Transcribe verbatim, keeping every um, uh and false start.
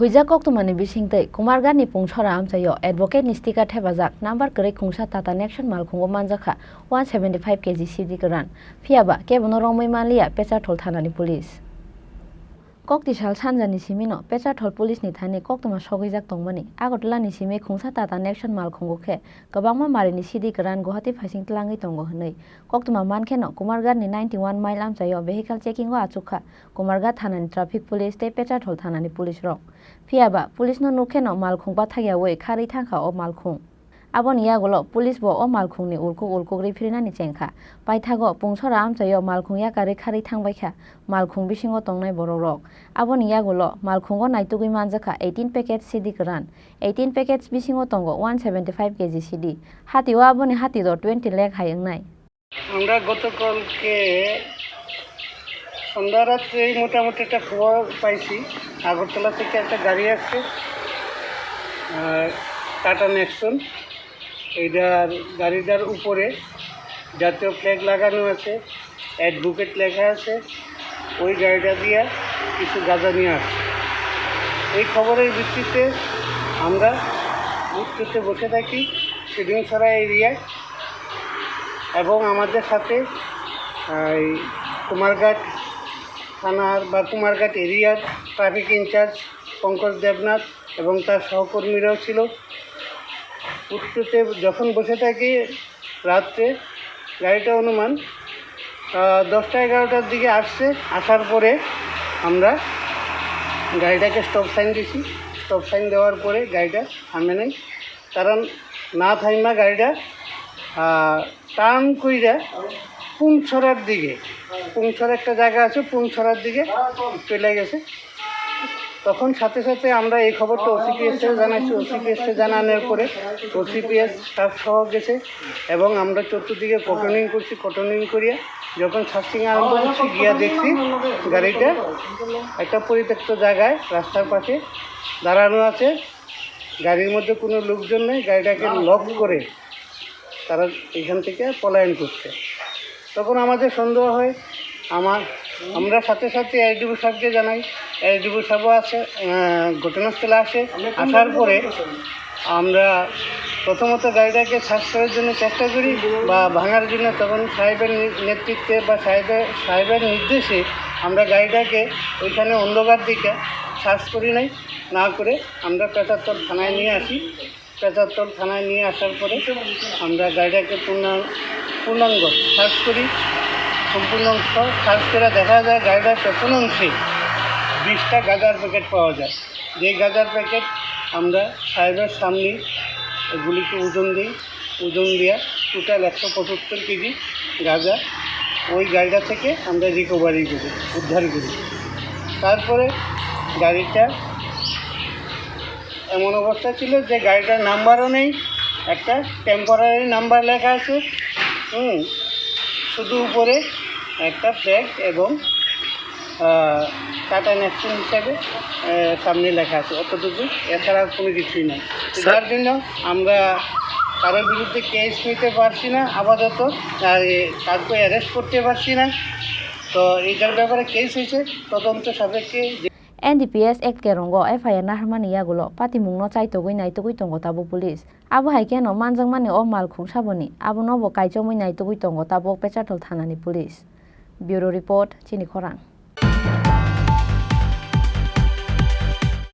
Huijak koktwmani bisingtwi Kumarghatni Pungsora amchaio advocate ni sticker thepajak number kwrwi khungsa Tata Nexon malkhungo manjakha one seventy five K G C D kwran. Phiyaba kebono romwi manliya Pecharthal thanani police. Kokti sal sanjani simino Pecharthal police ni thani koktwma sogwijak tongmani Agartala ni simi khungsa Tata Nexon malkhungo khe kwbangma marini C D kwran Guwahati phaising tlangwi tongo hwnwi koktwma mankheno Kumarghatni ninety one mile amchaio vehicle checking o achukha Kumarghat thanani traffic police tei Pecharthal thanani police rok. Phiyaba police no nukkheno malkhung bathakyawi kharwi thangkha o malkhung. Aboni yagulo police bo o malkhungni ulkuk ulkuk riphirinani chengkha. Paithago Pungsora amchaio malkhung yakarwi kharwi thangbaikha malkhung bisingo tongnai borokrok. Aboni yagulo malkhungo naitugwi manjakha eighteen package C D kwran. Eighteen package bisingo tongo one seventy five K G C D. Hatio aboni hati do twenty lakh hai wngnai. আমরা গতকালকে সন্ধ্যা রাত্রেই মোটামুটি একটা খবর পাইছি, আগরতলা থেকে একটা গাড়ি আসছে, আহ, টাটা নেক্সন। এইটার, গাড়িটার উপরে জাতীয় ফ্ল্যাগ লাগানো আছে, অ্যাডভোকেট লেখা আছে। ওই গাড়িটা দিয়া কিছু গাঁজা নিয়ে আসছে। এই খবরের ভিত্তিতে আমরা বুথ করতে বসে থাকি সিডিংছড়া এরিয়ায়, এবং আমাদের সাথে এই কুমারঘাট থানার বা কুমারঘাট এরিয়ার ট্রাফিক ইনচার্জ পঙ্কজ দেবনাথ এবং তার সহকর্মীরাও ছিল। বুথ করতে যখন বসে থাকি, রাত্রে গাড়িটা অনুমান, আহ, দশটা এগারোটার দিকে আসছে। আসার পরে আমরা গাড়িটাকে স্টপ সাইন দিছি। স্টপ সাইন দেওয়ার পরে গাড়িটা থামে নাই, কারণ না থাইমা গাড়িটা, আহ, টার্ন কইরা পুংছড়ার দিকে, পুংছড়া একটা জায়গা আছে, পুংছড়ার দিকে চলে গেছে। তখন সাথে সাথে আমরা এই খবরটা ওসিপিএস কে জানাইছি। ওসিপিএস কে জানানোর পরে ওসিপিএস স্টাফ সহ গেছে এবং আমরা চতুর্দিকে কর্ডনিং করছি। কর্ডনিং করিয়া যখন সার্চিং আরম্ভ করছি, গিয়া দেখছি গাড়িটা একটা পরিত্যক্ত জায়গায় রাস্তার পাশে দাঁড়ানো আছে। গাড়ির মধ্যে কোনো লোকজন নেই। গাড়িটাকে লক করে তারা এখান থেকে পলায়ন করছে। তখন আমাদের সন্দেহ হয়, আমার, আমরা সাথে সাথে এসডিপিও সাহেবকে জানাই। এসডিপিও সাহেবও আছে, আহ, ঘটনাস্থলে আসে। আসার পরে আমরা প্রথমত গাড়িটাকে সার্চ করার জন্য চেষ্টা করি বা ভাঙার জন্য। তখন সাহেবের নে-, নেতৃত্বে বা সাহেবের, সাহেবের নির্দেশে আমরা গাড়িটাকে ওইখানে অন্ধকার দিকে সার্চ করি নাই, না করে আমরা পেশারতল থানায় নিয়ে আসি। পেশারতল থানায় নিয়ে আসার পরে আমরা গাড়িটাকে পূর্ণা-, পূর্ণাঙ্গ সার্চ করি। সম্পূর্ণ অংশ সার্চ করে দেখা যায় গাড়িটার পেছন অংশে বিশটা গাঁজার প্যাকেট পাওয়া যায়। যে গাঁজার প্যাকেট আমরা সাহেবের সামনে এগুলিকে ওজন দিই। ওজন দিয়া টোটাল একশো পঁচাত্তর কেজি গাঁজা ওই গাড়িটা থেকে আমরা রিকভারি করি, উদ্ধার করি। তারপরে গাড়িটা এমন অবস্থা ছিল যে গাড়িটার নাম্বারও নেই, একটা টেম্পোরারি নাম্বার লেখা আছে। হুম, শুধু উপরে একটা ফ্ল্যাগ এবং, আহ, টাটা নেক্সন হিসাবে, আহ, সামনে লেখা আছে, অতটুকু, এছাড়া আর কোনো কিছুই নাই। তো স্যার, যার জন্য আমরা কারোর বিরুদ্ধে কেস নিতে পারছি না আপাতত, আর, এ, কাউকে অ্যারেস্ট করতে পারছি না। তো এইটার ব্যাপারে কেস হয়েছে, তদন্ত সাপেক্ষে যে N D P S Act kerong o F I R naharmani yagulo patimungno chaitogwi naitugwi tongo tabuk police. Abo hai kheno manjakmani o malkhung saboni, abono bo kaichomwi naitugwi tongo tabuk Pecharthal thanani police. Bureau Report, Chini Khorang.